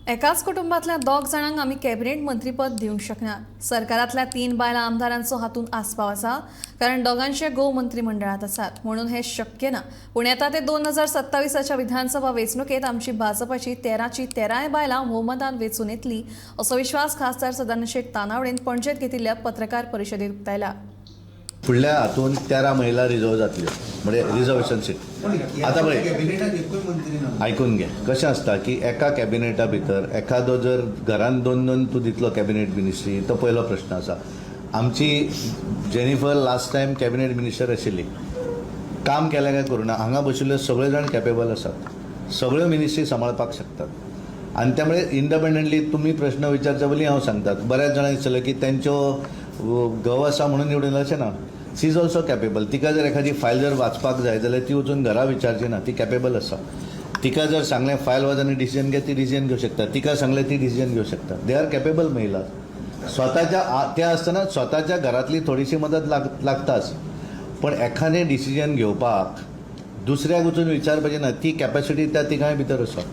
एकाच कुटुंबातल्या दोग जाणांक आमी कॅबिनेट मंत्रीपद दिवंक शकनात. सरकारांतल्या 3 बायलां आमदारांचो हातूंत आस्पाव आसा, कारण दोगांचे घोव मंत्रीमंडळांत आसात, म्हणून हें शक्य ना. पूण येता ते 2027च्या विधानसभा वेंचणुकेंत आमची भाजपाची 13ची 13 बायलां भोवमतान वेंचून येतली असो विश्वास खासदार सदानंद शेट तानावडेन पणजेत घेतिल्ल्या पत्रकार परिशदेत उक्तायला. फुडल्या हातून 13 महिला रिजर्व जातल्यो, म्हणजे रिजर्वेशन सीट. आतां पळय, कॅबिनेटात एकूय मंत्री ना. आयकून घे, कशें आसता की एका कॅबिनेटा भितर एखादो जर घरान दोन दोन तूं दितलो कॅबिनेट मिनिस्ट्री, तो पयलो प्रश्न आसा. आमची Jennifer last time cabinet minister आशिल्ली. काम केलें काय करूं ना, हांगा बशिल्ले सगळे जाण कॅपेबल आसात, सगळ्यो मिनिस्ट्री सांबाळपाक शकतात. आनी त्यामुळे इंडिपेंडंटली तुमी प्रश्न विचारच्या पयलीं हांव सांगतात, बऱ्याच जाणांक दिसतलें की तेंच्यो घोव आसा म्हणून निवडून अशें ना. शी is also capable. तिका जर एखादी फायल जर वाचपाक जाय जाल्यार ती वचून घरा विचारची ना, ती कॅपेबल आसा. तिका जर सांगलें फायल वाच आनी डिसिजन घे, ती डिसिजन घेवं शकता. तिका सांगलें, ती डिसिजन घेवं शकता. They are capable महिला. स्वताच्या ते आसतना स्वताच्या घरांतली थोडीशी मदत लागताच, पण एखादें डिसिजन घेवपाक दुसऱ्याक वचून विचारपाचें ना. ती कॅपेसिटी त्या तिगांय भितर आसा.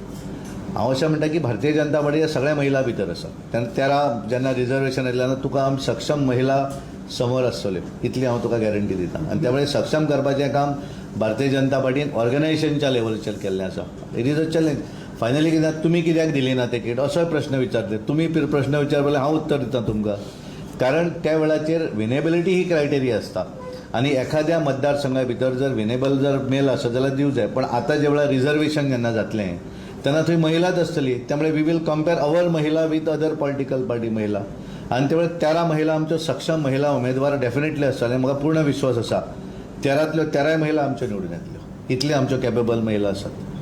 हांव अशें म्हणटा की भारतीय जनता पार्टीच्या सगळ्या महिला भितर आसा. तेन्ना 13 जेन्ना रिजर्वेशन येयलें तेन्ना तुका आम सक्षम महिला समोर आसतल्यो, इतली हांव तुका गॅरंटी दिता. आनी त्यामुळे सक्षम करपाचें काम भारतीय जनता पार्टीन ऑर्गनायझेशनच्या लेवलाचेर केल्लें आसा. It is a challenge. Finally कितें, तुमी कित्याक दिली ना तिकीट असोय प्रश्न विचारले तुमी. प्रश्न विचारले, हांव उत्तर दिता तुमकां. कारण त्या वेळाचेर विनेबिलिटी ही क्रायटेरिया आसता आनी एखाद्या मतदारसंघा भितर जर विनेबल जर मेल आसत जाल्यार दिवं जाय. पण आतां ज्या वेळार रिजर्वेशन जेन्ना जातलें तेन्ना थंय महिलाच आसतली. त्यामुळे we will compare our महिला विथ अदर पॉलिटिकल पार्टी महिला. आनी त्या वेळार 13 महिला आमच्यो सक्षम महिला उमेदवार डेफिनेटली आसतले. म्हाका पूर्ण विश्वास आसा, 13तल्यो 13 महिला आमच्यो निवडून येतल्यो. इतल्यो आमच्यो कॅपेबल महिला आसात.